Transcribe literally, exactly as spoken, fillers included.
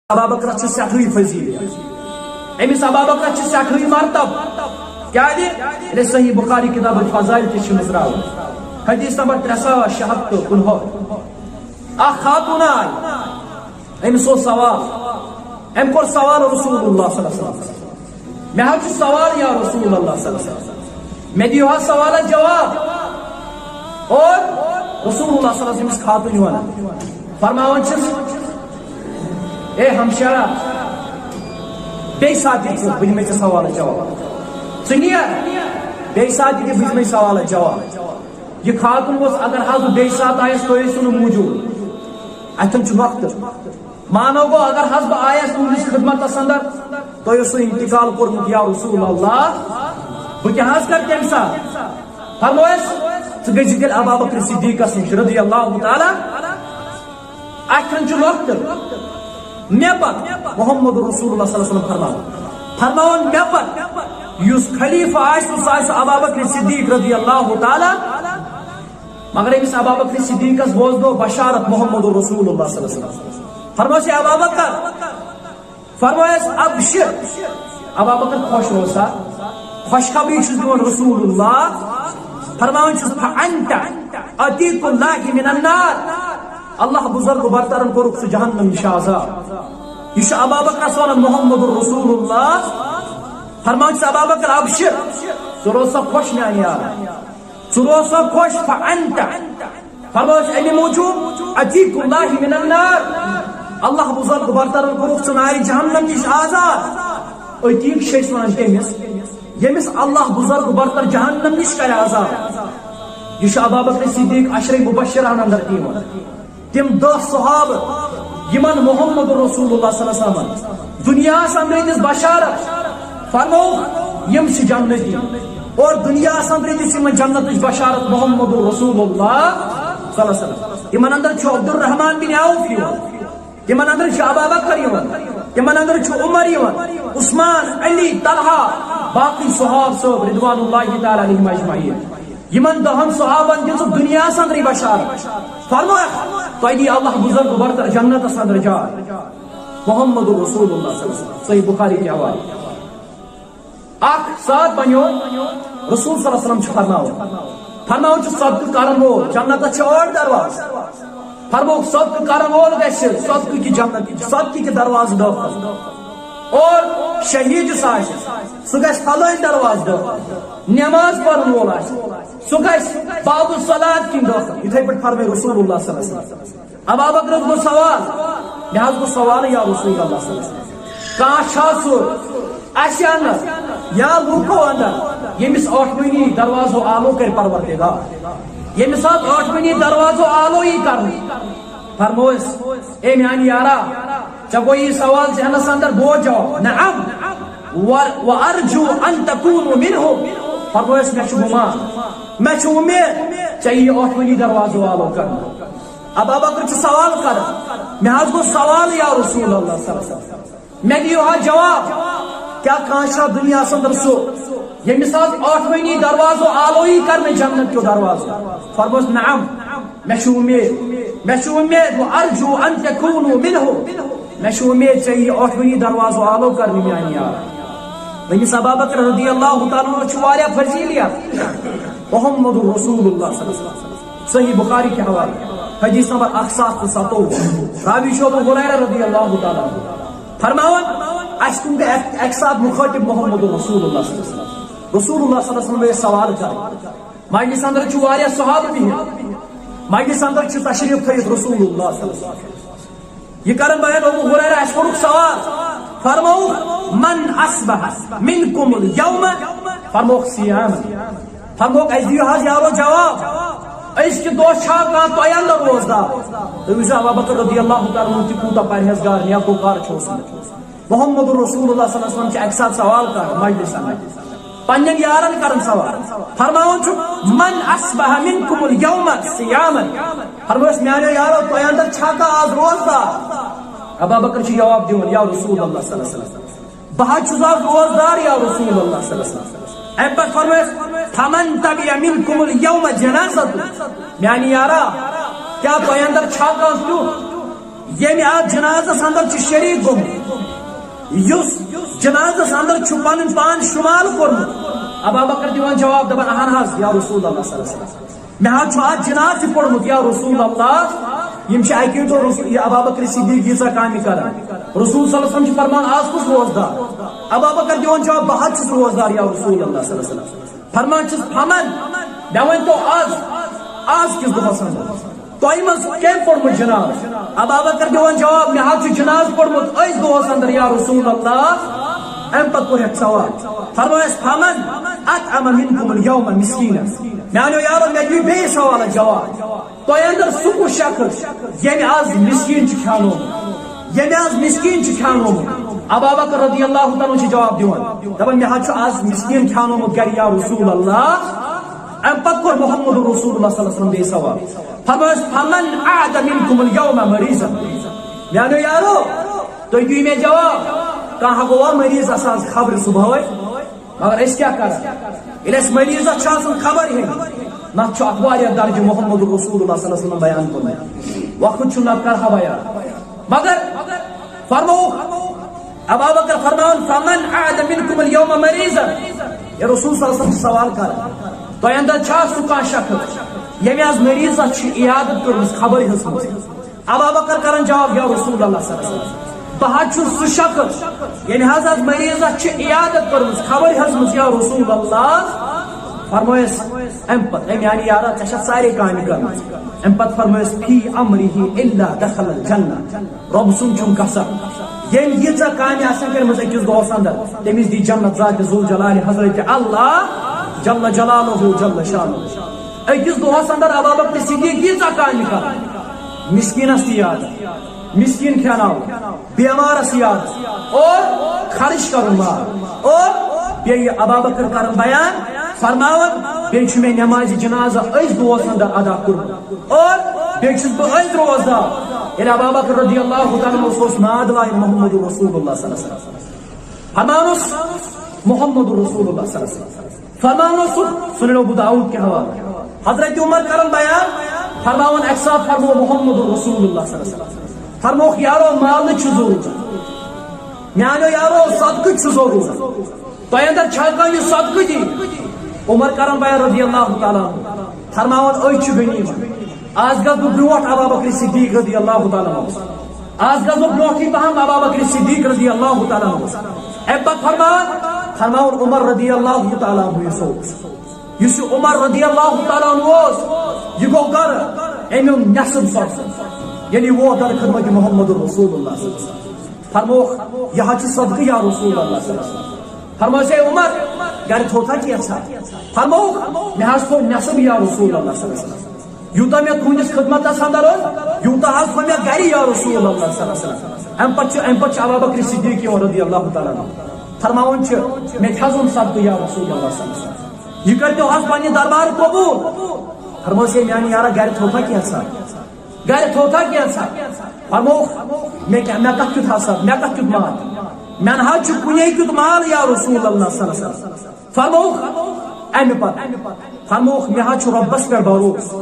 ابا بکرس چھِ سٮ۪ٹھٕے فضیلت، أمِس ابا بکرس چھِ سٮ۪ٹھٕے مرتب۔ کیٛازِ؟ ییٚلہِ صحیح بخاری کتاب الفضائل تہِ چھِ مٕژراوان، حدیث نمبر ترٛےٚ ساس شےٚ ہتھ تہٕ کُنہٲٹھ۔ اکھ خاتون آیہِ، أمِس اوس سوال، أمۍ کوٚر سوال رسول اللہ صلی اللہ علیہ وسلم، مےٚ حظ چھُ سوال یا رسول اللہ صلی اللہ علیہ وسلم، مےٚ دِیِو حظ سوالس جواب۔ اور رسول اللہ صلی اللہ علیہ وسلم ییٚمِس خاتوٗنہِ وَنان، فرماوان چھِس، اے ہمشیرا، بیٚیہِ ساتہٕ دِ ژٕ، بہٕ دِمے ژےٚ سوالس جواب۔ ژٕ نیر، بیٚیہِ ساتہٕ دِ، بہٕ دِمے سوالس جواب۔ یہِ خاتوٗن اوس، اگر حظ بہٕ بیٚیہِ ساتہٕ آیس، تُہۍ ٲسِو نہٕ موٗجوٗد۔ اتھن چھُ وقت۔ مانو گوٚو، اگر حظ بہٕ آیس تُہنٛدِس خدمتس اندر، تۄہہِ اوسوٕ انتقال کوٚرمُت یا رسول اللہ، بہٕ کیٛاہ حظ کرٕ تمہِ ساتہٕ؟ فرمویس، ژٕ گٔژھۍ تیٚلہِ ابا بکر صدیقس نِش رضی اللہ تعالیٰ۔ اتھن چھُ وقت۔ مےٚ پتہٕ محمد رسول اللہ صلی اللہ علیہ وسلم فرماوان، فرماوان مےٚ پتہٕ یُس خلیفہ آسہِ، سُہ آسہِ ابا بکر صدیق رضی اللہ تعالیٰ۔ مگر أمِس ابا بکر صدیقس بوزنو بشارت محمد رسول اللہ صلی اللہ علیہ وسلم۔ فرموس، "اے ابا بکر"، فرموس، "ابشر"۔ ابا بکر خۄش روز سا، خۄشخبری چھُس دِوان رسول اللہ۔ فرماوان چھُس، "فانت عتیق اللہ من النار"۔ اللہ بزرگ برترن کوٚرُکھ ژٕ جہنم نِش آزاد۔ یہِ چھُ ابا بکرس ونان محمد رسول اللہ۔ فرماوان چھُس، "ابا بکر ابشر"، ژٕ روز سا خۄش میانہِ یار۔ ژٕ روز سا خۄش، فانت، فرمٲیس اَمہِ موٗجوٗب، عتیق اللہ من النار، اللہ بزرگ برترن کوٚرُکھ ژٕ نارِ جہنم نِش آزاد۔ عتیق چھِ أسۍ وَنان تٔمِس، ییٚمِس اللہ بزرگ برتر جہنم نِش کرِ آزاد۔ یہِ چھُ ابا بکر صدیق عشرے مبشرہن اندر تہِ یِوان۔ تِم دَہ صحابہٕ یِمن محمد رسول اللہ صلی اللہ علیہ وسلم دُنیاہس اندر دِژ بشارت، فرمووُکھ، یِم چھِ جنتی۔ اور دُنیاہس اندر دِژ یِمن جنتٕچ بشارت محمد رسول اللہ صلی اللہ علیہ وسلم۔ یِمن اندر چھُ عبدالرحمان بن عوف یِوان، یِمن اندر چھُ ابا بکر یِوان، یِمن اندر چھُ عمر یِوان، عثمان، علی، طلحہ، باقی صحابہٕ صٲب رضوان اللہ تعالیٰ علیہم اجمعین۔ یِمن دَہن صحابن دِژ دُنیاہس اندرٕے بشارت۔ فرمووُکھ، تۄہہِ دی اللہ بزرگ برتر جنتس اندر جاے۔ محمد رسول اللہ صلی اللہ علیہ وسلم، صحیح بخاری کہِ حوالہٕ۔ اکھ ساتھ بنیو رسول صلی اللہ علیہ وسلم چھُ فرماوان، فرماوان چھُ صدقہٕ کرن وول جنتس چھِ ٲٹھ دروازٕ۔ فرمووُکھ صدقہٕ کرن وول گژھِ صدقہٕ کہِ جنت، صدقہٕ کہِ دروازٕ دٲخل۔ اور شہید یُس آسہِ، سُہ گژھِ فلٲنۍ دروازٕ دٲخل۔ نماز پرن وول آسہِ، سُہ گژھِ باب الصلاۃ کِنۍ دٲخل۔ یِتھے پٲٹھۍ فرمٲے رسول اللہ صلی اللہ علیہ وسلم۔ ابا بکرس گوٚو سوال، مےٚ حظ گوٚو سوال یا رسول اللہ صلی اللہ علیہ وسلم، کانٛہہ چھا سُہ اَسہِ اندر یا لوٗکو اندر، ییٚمِس ٲٹھوٕنی دروازو آلو کرِ پروردگار، ییٚمِس حظ ٲٹھوٕنی دروازو آلو یی کرنہٕ؟ فرمووُس، اے میانہِ یارا، ژےٚ گوٚو یہِ سوال ذہنس اندر، بوز جواب، نعم، و-، وارجو ان تکونوا منهم۔ فرمووُس، مےٚ چھُ گُمان، مےٚ چھُ اُمید ژےٚ یی ٲٹھوٕنی دروازو آلو کرنہٕ۔ ابا بکر چھُ سوال کران، مےٚ حظ گوٚو سوال یا رسول اللہ صلی اللہ علیہ وسلم، مےٚ دِیِو حظ جواب، کیٛاہ کانٛہہ چھا دُنیاہس اندر سُہ، ییٚمِس حظ ٲٹھوٕنی دروازو آلو یی کرنہٕ جنت کیو دروازو؟ فرمووُس، نعم، مےٚ چھُ اُمید، مےٚ چھُ اُمید، وارجو ان تکونوا منهم، مےٚ چھُ اُمید ژےٚ یی ٲٹھوٕنی دروازو آلو کرنہٕ میانہِ یار۔ وۄنۍ یُس ابا بکر رضی اللہ تعالیٰ عنہ چھُ واریاہ فضیلیت۔ محمد رسول اللہ صلی اللہ علیہ وسلم۔ صحیح بخاری کہِ حوالہٕ، حدیث نمبر اکھ ساس تہٕ ستووُہ۔ راوی چھُ ابو ہریرہ رضی اللہ تعالیٰ عنہ۔ فرماوان، اَسہِ کُن گٔے اَکہِ، اَکہِ ساتہٕ مُخٲطِب محمد رسول اللہ صلی اللہ علیہ وسلم۔ رسول اللہ صلی اللہ علیہ وسلم گٔے سوال کران۔ مجلس اندر چھُ واریاہ صحابہٕ بِہِتھ۔ مجلس اندر چھُ تشریف تھٲیِتھ رسول اللہ صلی اللہ علیہ وسلم۔ یہِ کرن بیان ابو ہریرہ، اَسہِ کوٚرُکھ سوال، فرمووُکھ، "من اصبح منکم الیوم؟" فرمووُکھ، "صیام۔" فرمووُکھ، "اَسہِ دِیِو حظ یارو جواب، أزکہِ دۄہ چھا کانٛہہ تۄہہِ اندر روزدار؟" تُہۍ وٕچھِو ابا بکر رضی اللہ تعالیٰ عنہ تہِ کوٗتاہ پرہیزگار، نیکوکار چھُ اوسمُت۔ محمد رسول اللہ صلی اللہ علیہ وسلم چھِ اَکہِ ساتہٕ سوال کران مجلس اندر۔ پننٮ۪ن یارن کران سوال۔ فرماوان چھُ، "من اصبح منکم الیوم صیاما؟" فرمووُس، "میانیو یارو، تۄہہِ اندر چھا کانٛہہ آز روزدار؟" ابا بکر چھُ جواب دِوان، "یا رسول اللہ صلی اللہ علیہ وسلم، بہٕ حظ چھُس آز روزدار یا رسول اللہ صلی اللہ علیہ وسلم۔" امہِ پتہٕ فرمووُس، "فمن تبع منکم الیوم جنازتہ؟" میانہِ یارا، کیٛاہ تۄہہِ اندر چھا کانٛہہ تیُتھ ییٚمہِ اتھ جنازس اندر چھُ شریک گوٚمُت، یُس جنازس اندر چھُ پنُن پان شمال کوٚرمُت؟ ابا بکر دِوان جواب، دپان، اہن حظ یا رسول اللہ صلی اللہ علیہ وسلم، مےٚ حظ چھُ اتھ جنازٕ تہِ پوٚرمُت یا رسول اللہ۔ یِم چھِ اکی دۄہ رسول، یہِ ابا بکر صدیق ییٖژاہ کامہِ کران۔ رسول صلی اللہ علیہ وسلم چھِ فرمان، از کُس روزدار؟ ابا بکر دِوان جواب، بہٕ حظ چھُس روزدار یا رسول اللہ صلی اللہ علیہ وسلم۔ فرمان چھِس، فمن، مےٚ ؤنۍ تو از، از کِس دۄہس اندر تۄہہِ منٛز کٔمۍ پوٚرمُت جناز؟ ابا بکر دِوان جواب، مےٚ حظ چھُ جناز پوٚرمُت أزۍ دۄہس اندر یا رسول اللہ۔ امہِ پتہٕ کوٚر ہیٚکھ سوال، فرمایس، فمن اطعم منکم الیوم مسکینا، میانیو یارو، مےٚ دِیِو بیٚیہِ سوالس جواب۔ تۄہہِ اندر سُہ کُس شخص ییٚمہِ از مسکین چھُ کھیانومُت، ییٚمہِ از مسکین چھُ کھیانومُت؟ ابا بکر رضی اللہ تعالیٰ عنہ چھُ جواب دِوان، دپان، مےٚ حظ چھُ از مسکین کھیانومُت گرِ یا رسول اللہ۔ امہِ پتہٕ کوٚر محمد رسول اللہ صلی اللہ علیہ وسلم بیٚیہِ سوال، فرمٲیس، فمن عاد منکم الیوم مریضا، میانیو یارو، تُہۍ دِیِو مےٚ جواب، کانٛہہ گوٚوا مریض آسان خبرِ صبحٲے؟ مگر أسۍ کیٛاہ کرو؟ ییٚلہِ اَسہِ مریضس چھِ آسان خبر ہیٚنۍ، نتہٕ چھُ اَتھ واریاہ درجہٕ محمد رسول اللہ صلی اللہ علیہ وسلم بیان کوٚرمُت۔ وقت چھُ نتہٕ کرہا بیان۔ مگر فرمووُکھ، ابا بکر فرماوان، فمن عاد منکم الیوم مریضا۔ یا رسول صلی اللہ علیہ وسلم چھُ سوال کران، تۄہہِ اندر چھا سُہ کانٛہہ شخص ییٚمہِ از مریضس چھِ عیادت کٔرمٕژ، خبر ہیٚژمٕژ؟ ابا بکر کران جواب، یا رسول اللہ صلی اللہ علیہ وسلم، بہٕ حظ چھُس سُہ شخص ییٚمہِ حظ از مریضس چھِ عیادت کٔرمٕژ، خبر ہیٚژمٕژ، یا رسول اللہ۔ فرمٲیس امہِ پتہٕ، امہِ یعنی یارا، ژےٚ چھےٚ سارے کامہِ کٔرمٕژ۔ امہِ پتہٕ فرمٲیس، فی عمره الا دخل الجنہ، رۄب سُنٛد چھُم قسم، ییٚمۍ ییٖژاہ کامہِ آسن کٔرمٕژ أکِس دۄہس اندر، تٔمِس دی جنت ذات ذوالجلال حضرت اللہ جل جلالہ جل شانہ۔ أکِس دۄہس اندر ابا بکر صدیق ییٖژاہ کامہِ کران، مسکینس تہِ یاد، مسکین کھیاناوُن، بیمارس یاد، اور خرچ کرُن مال، اور بیٚیہِ ابا بکر کران بیان، فرماوان، بیٚیہِ چھُ مےٚ نمازِ جنازہ أزۍ دۄہس اندر ادا کوٚرمُت۔ اور بیٚیہِ چھُس بہٕ أزۍ روزدار۔ ییٚلہِ ابا بکر رضی اللہ تعالیٰ عنہ اوس، اوس ناد لایان محمد رسول اللہ صلی اللہ علیہ وسلم۔ فرمان اوس محمد رسول اللہ صلی اللہ علیہ وسلم۔ فرمان اوس سُہ، سنن ابو داؤد کہِ حوالہٕ۔ حضرت عمر کران بیان، فرماوان، اکہِ ساتہٕ فرموو محمد رسول اللہ صلی اللہ علیہ وسلم۔ فرمووُکھ، یارو، مالٕچ چھِ ضروٗرت۔ میانیو یارو، صدقٕچ چھِ ضروٗرت۔ تۄہہِ اندر چھا کانٛہہ یُس صدقہٕ دی؟ عمر کران بیان رضی اللہ تعالیٰ عنہ۔ فرماوان، أزۍ چھُ غنیمت۔ از گژھٕ بہٕ برونٛٹھ ابا بکر صدیق رضی اللہ تعالیٰ عنہ۔ از گژھٕ بہٕ برونٛٹھٕے پہم ابا بکر صدیق رضی اللہ تعالیٰ عنہ۔ امہِ پتہٕ فرماوان، فرماوان عمر رضی اللہ تعالیٰ عنہ یُس اوس، یُس یہِ عمر رضی اللہ تعالیٰ عنہ اوس، یہِ گوٚو گرٕ، أمۍ اوٚن نٮ۪صٕب صدقہٕ، یعنی ووت در خدمت محمد رسول اللہ صلی اللہ علیہ وسلم۔ فرمووُکھ، یہِ حظ چھُ صدقہٕ یا رسول اللہ صلی اللہ علیہ وسلم۔ فرمٲیس، اے عمر، گرِ تھوٚو تھا کینٛژھا؟ فرمووُکھ، مےٚ حظ تھوٚو نٮ۪صٕب یا رسول اللہ صلی اللہ علیہ وسلم۔ یوٗتاہ مےٚ تُہنٛدِس خدمتس اندر اوس، یوٗتاہ حظ تھوٚو مےٚ گرِ یا رسول اللہ صلی اللہ علیہ وسلم۔ امہِ پتہٕ چھُ، امہِ پتہٕ چھُ ابا بکر صدیق یِوان رضی اللہ تعالیٰ عنہ۔ فرماوان چھِ، مےٚ تہِ حظ اوٚن صدقہٕ یا رسول اللہ صلی اللہ علیہ وسلم۔ یہِ کٔرۍتو حظ پننہِ دربار قبول۔ فرمٲیس، اے میانہِ یارا، گرِ تھوٚو تھا کینٛژھا؟ گرِ تھوٚو تھا کینٛژھا؟ فرمووُکھ، مےٚ کیٛاہ، مےٚ کتھ کیُتھ حظ، مےٚ کتھ کیُتھ مال؟ مےٚ نہ حظ چھُ کُنے کیُتھ مال یا رسول اللہ صلی اللہ علیہ وسلم۔ فرمووُکھ امہِ پتہٕ، فرمووُکھ، مےٚ حظ چھُ رۄبس پٮ۪ٹھ بھروسہٕ۔